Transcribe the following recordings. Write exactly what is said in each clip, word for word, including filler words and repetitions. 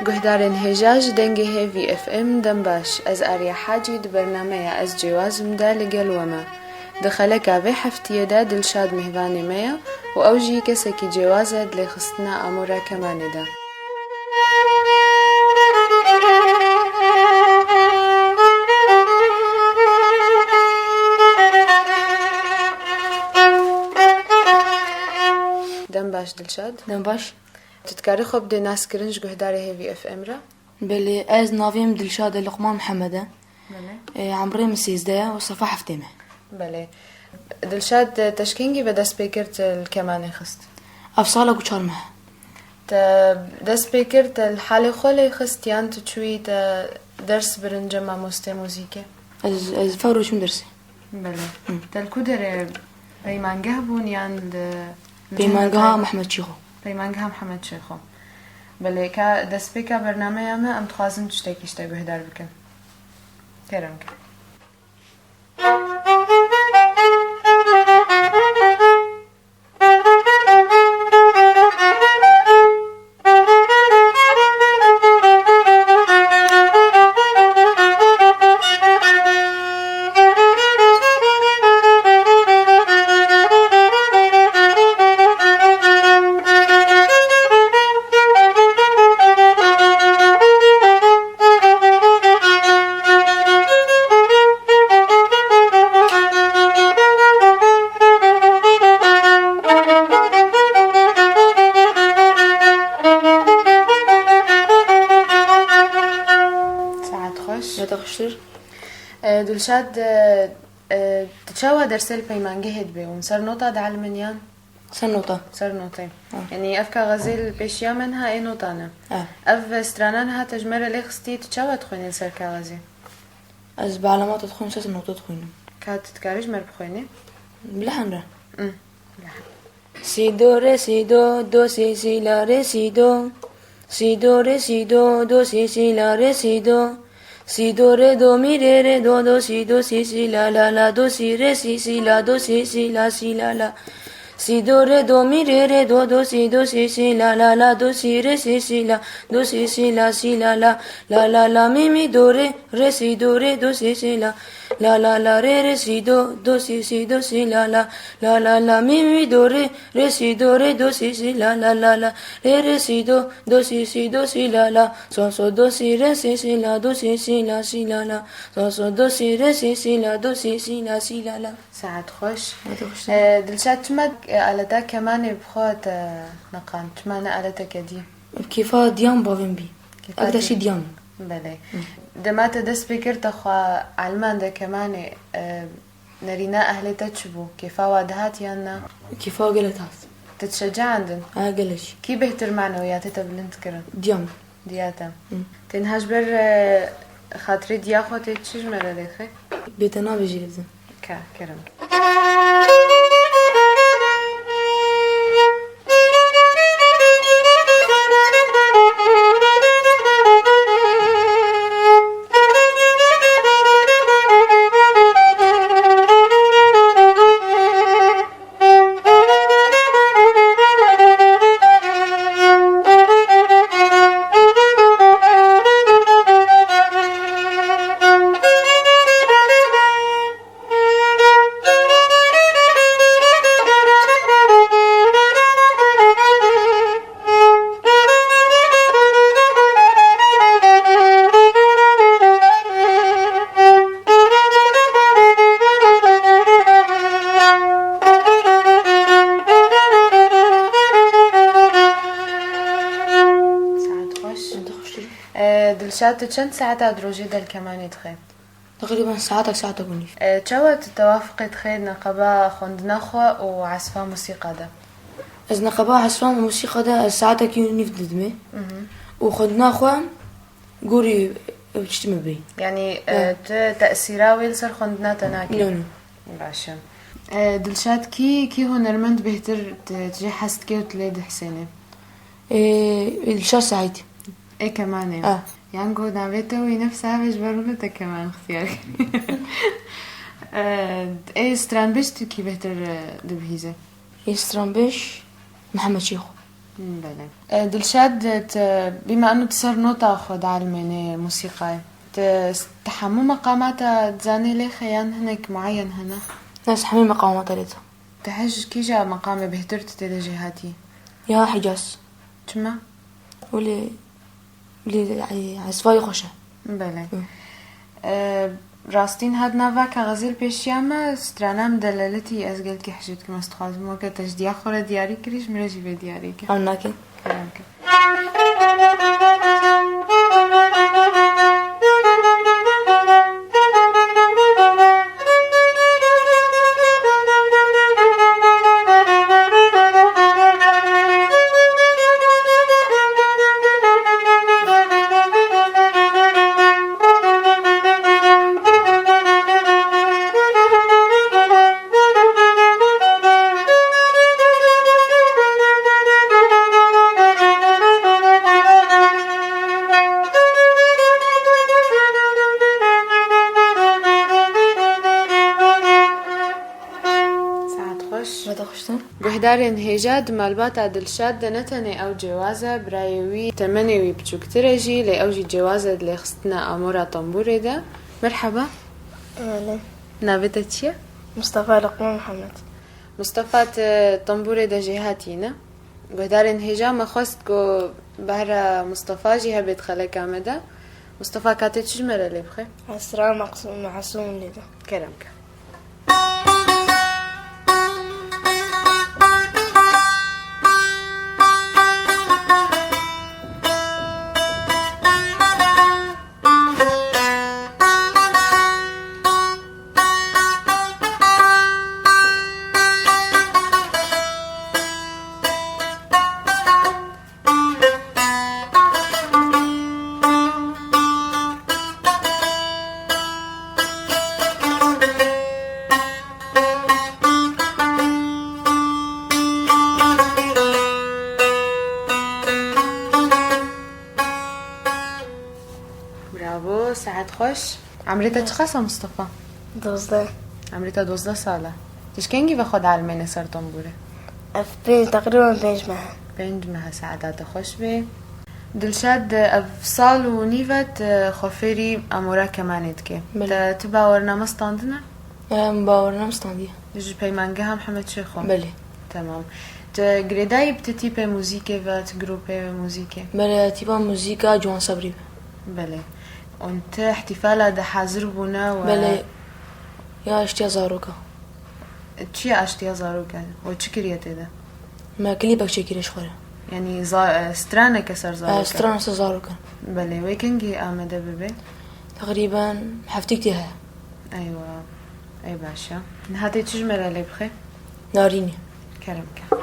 Guhdarên hêja ji Dengê Hêvî F M dem baş. Ez Arya Hacî di bernameya Ez Cêwaz Im de li gel we me. Di xeleka vê heftiyê de Dilşad mêvanê me ye û ew jî kesekî cêwaz e di lêxistina amora kemanê de. Dem baş Dilşad. Dem baş. Tu dikarî xwe bidê naskirin ji guhdarê Hêvî F M re? Belê, ez navê min Dilşad e, Luqman Mihemed e. Belê. E, emrê min sêzdeh ye û sefa heftê me. Belê. Dilşad, te ji kengî ve dest pê kir tu li kemanê xist? Ev sala ku çar meh e. Te dest pê kir, te li halê xwe lê xist yan tu çûyî te ders birin cem mamostê muzîkê? Ez, ez fewro çûm dersê. Belê. Hı. Te li ku derê peymangeh bûn yan li, li cihê Peymangeha taybet? Mehmed Çîxo. Peymangeha Mehmed Çêxo. Belê, ka destpêka bernameya me, em dixwazin tiştekî ji te guhdar bikin. Kerem ke. Saet xweş. Ya te xweştir. E, Dilşad, e, e, tu çawa dersê li peymangehê dibê? Hûn ser nota dielimin yan? Ser nota. Ser notê. Ha. Yanî ev kaxezê li pêşiya me niha ê nota ne. Ha. Ev strana niha te ji me re lê xistî, tu çawa dixwînî li ser kaxezê? Ez bi elamata dixwînim, ser nota dixwînim. Ka tu dikarî ji me re bixwînî? Bi lehan re. Hı. Bi lehan. Si do re si do, do si si la re si do. Si do re si do, do si si la re si do. Si do re do mi re re do, do si do si si la la la, do si re si si la, do si si la si la la. Si do re do mi re re do, do si do si si la la la, do si re si si la, do si si la si la la. La la la mi mi do re, re si do re, do si si la. La la la re re si do, do si si do si la la. La la la mi mi do re, re si do re, do si si la la la la. Re re si do, do si si do si la la. So so do si re si si la, do si si la si la la. So so do si re si si la, do si si la si la la. Saet xweş. Saet xweş. E, Dilşad, çima, e, aleta kemanê bi xwe te neqand? Çima ne aleteke dî? Bi kêfa diyan bavên bî. Kêfa Ev de dî- şî diyan. Belê. Hı. Dema te dest pê kir te xwe elmande kemanê, e, nerîna ehlê te çi bû? Kêfa wa dihat yan na? Kêfa gelek dihat. Te dişecaandin? Ha, gelek. Kî bêhtir manewiyatê te bilind kirin? Diyan. Diya te. Hı. Tê niha ji ber, e, xatirê diya xwe tê çi ji me re lêxê? Bê te nabêjî lêzim. Ka, kerem. Saet xweş. Dilşad, tu çend saeta di rojê de li kemanê dixê? Teqrîben saetek, saetek û nîv. E, çawa tu tewafiqê dixê neqeba xwendina xwe û esfa musîqa de? Ez neqeba esfa musîqa de ez saetekî û nîv didimê. Mhm. Û xwendina xwe gorî, e, tiştî me bî. Yanî, e, Evet. tu tesîra wê li ser xwendina te nakî? No, no. Baş e. E, Dilşad, kî, kî hunermend bêhtir tu, tu jê hez dikê û tu lê dihesênê? E, Dilşad Seîd. Ê kemanê. Ah. Yan ku navê te wî nefs ev e, ji ber wilo te keman ixtiyar kir. E, ê stranbêj tu kî bêhtir, e, dibihîze? Ê stranbêj Mihemed Şêxo. Belê. E, Dilşad, tu, bîma eno tu ser nota xwe dielmênê musîqayê. Tu, tu hemû meqamata dizanî lêxê yan hinek mueyen hene? Ez hemî meqamata lê dizam. Tu hej kîja meqamê bêhtir tu tê de jêhatî? Ya Hicaz. Çima? Wele, wele, ey, ezvayê xweş e. Belê. Hı. E, rastîn hat nava kaxezê li pêşiya me, strana em deleletî ez gelkî hej dikim, ez dixwazim weke te ji diya xwe re diyarî kirî, ji min re jî vê diyarî ke. Em nakin. Kerem ke. Saet xweş. Saet xweş te. Guhdarên hêja, di malbata Dilşad de ne tenê ew cêwaz e, birayê wî temenê wî biçûktir e jî, lê ew jî cêwaz e di lêxistina amora tembûrê de. Merheba. Belê. Navê te çi ye? Mustafa Luqman Mihemed. Mustafa, tu tembûrê de jêhatî ne? Guhdarên hêja, me xwest ku behra Mustafa jî hebe di xeleka me de. Mustafa, ka tê çi ji me re lê bixe? Esra Maqsûm, Masûm lê de. Kerem ke. Bravo, saet xweş. Emrê te çiqas e, Mustafa? Dozdeh. Emrê te dozdeh sal e. Tu ji kengî ve xwe dielmêne ser tembûrê? Ev pênc, teqrîben pênc meh e. Pênc meh e, saeta te xweş be. Dilşad, ev sal û nîv e tu xwe fêrî amora kemanê dike. Belê. Te tu bawername standine? Em bawername standiye. Ji peymangeha Mihemed Şêxo? Belê. Temam. Tu girêdayî bi ti tîpê muzîkê ve, ti gropê muzîkê? Belê, tîpa muzîka Ciwan Sebrî be. Belê. Û ti îhtîfala de hazir bûne we? Belê. Ya aştiya zaroka. Çi ye aştiya zaroka? We çi kiriye tê de? Me klîpek çêkiriye ji xwe re. Yanî za-, e, straneke ser zaroka? E, stran ser zaroka. Belê. Wê kengî amade bibe? Teqrîben heftîk tê heye. Eywa. Ey baş e. Niha tê çi ji me re lê bixe? Narînî. Kerem ke.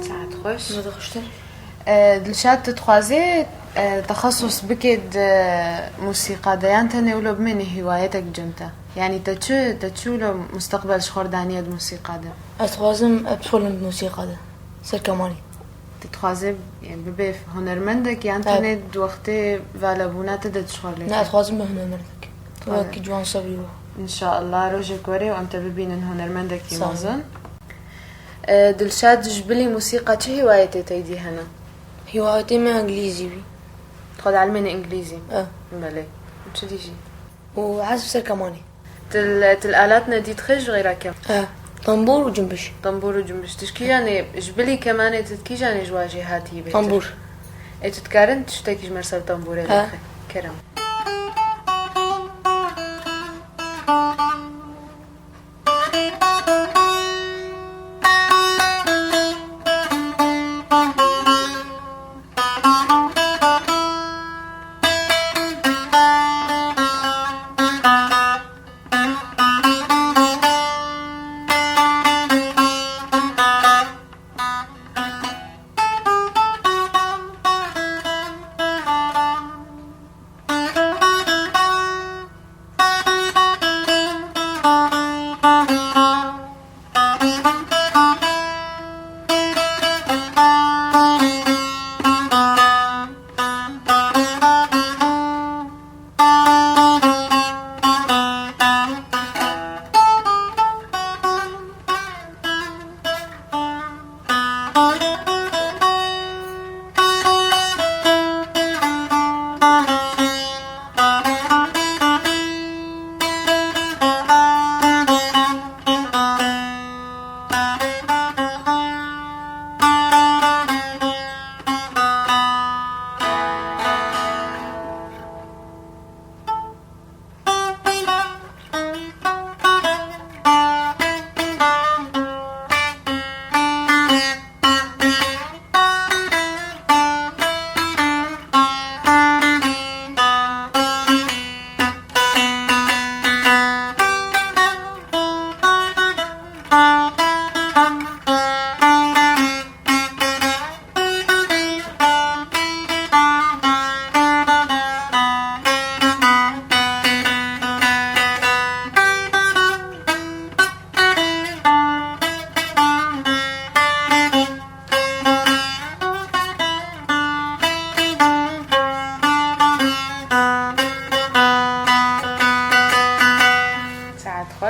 Saet xweş. Zêde xweştir. E, Dilşad, tu dixwazî, e, texesus bikî di musîqa de yan tenê wilo bimênî hîwayetek cem te? Yanî te çi, te çi wilo musteqbel ji xwe re daniye di musîqa de? Ez dixwazim, e, bifilim di musîqa de. Ser kemanî. Tu dixwazî, yanî bibê hunermendek yan Evet. tenê di wextê valebûna te de tu ji xwe lê Ne, ez dixwazim bibim hunermendek. Tamam. Wek Ciwan Sebrî bû. Înşallah rojek were û em te bibînin hunermendekî Sağ ol. mezin. E, Dilşad, ji bilî musîqa çi hîwayetê te dî hene? Hîwayetê me îngilîzî bî. Xwe dielmêne îngilîzî? E. Belê. Û çi dî jî? Û ezf ser kemanê. Til, til alatne dî dixe ji xêra keman? E. Tambûr û cumbiş. Tambûr û cumbiş. Tu ji kîjanê, ji bilî kemanê tu di kîjanê ji wa jêhatî bêtir? Tambûr. Ê tu dikarin tiştekî ji me ser tambûrê E. lêxe? Kerem.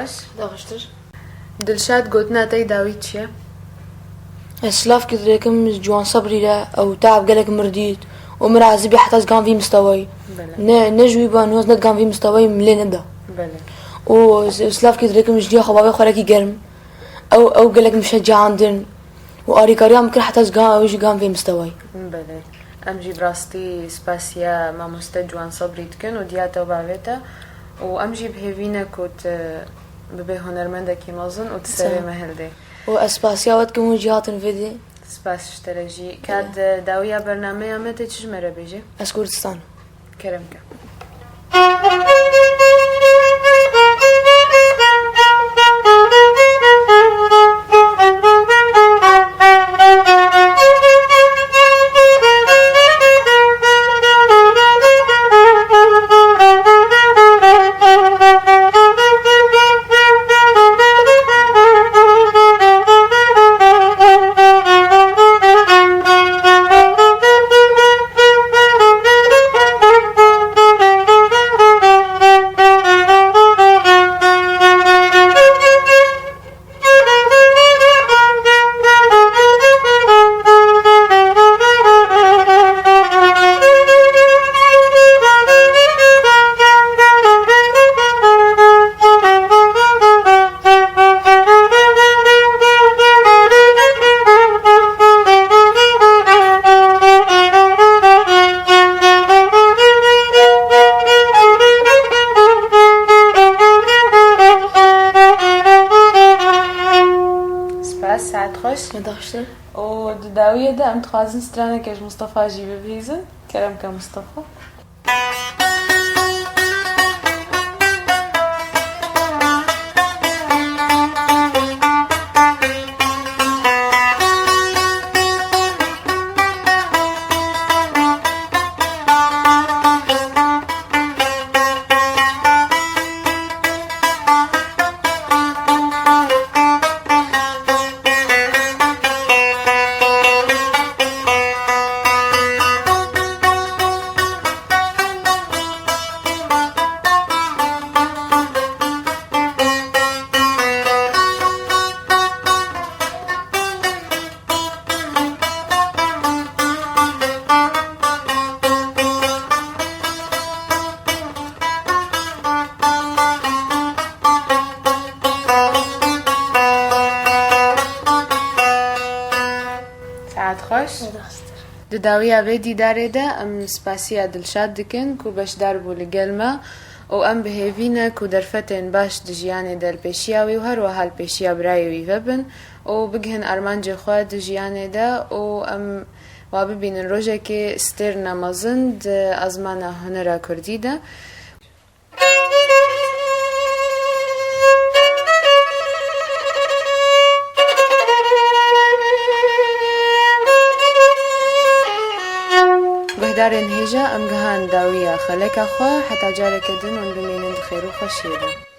Baş. Xwedê xweştir. Dilşad, gotina te yê dawî çi ye? Ez silavkî direkim Ciwan Sebrî re, ew teab gelek min re dît û min re ezibî heta ez gam vî mistewayî. Belê. Ne, ne ji wî ba, niha ez ne digam vî mistewayî min lê neda. Belê. Û s-, silavkî direkim ji diya xwe bavê xwe rekî germ. Ew, ew gelek min şecandin û arîkariya min kir heta ez ga-, ew jî gam vê mistewayî. Belê. Em jî bi rastî spasiya mamoste Ciwan Sebrî dikin û diya te û bavê te. Û em jî bi hêvî ne ku tu bibê hunermendekî mezin û tu serê Sağ ol. me hildê. Û ez spasiya we dikim hûn jî hatin vê dê. Spas ji te re jî. Ka di dawiya bernameya me tê çi ji me re bêjî? Ez Kurdistan. Kerem ke. Spas, saet xweş. Saet xweş. Û di dawiyê de em dixwazin straneke ji Mustafa jî bibihîzin. Kerem ke Mustafa. Saet xweş. Saet xweştir. Di dawiya vê dîdarê de em spasiya Dilşad dikin ku beşdar bû li gel me û em bi hêvî ne ku derfetên baş di jiyanê de li pêşiya wî û her wiha li pêşiya birayê wî vebin û bigihin armancê xwe di jiyanê de û em wa bibînin rojekê stêrna mezin di ezmana hunera kurdî de. Guhdarên hêja, em gihan dawiya xeleka xwe, heta careke din hûn bimînin di xêr û xweşiyê de.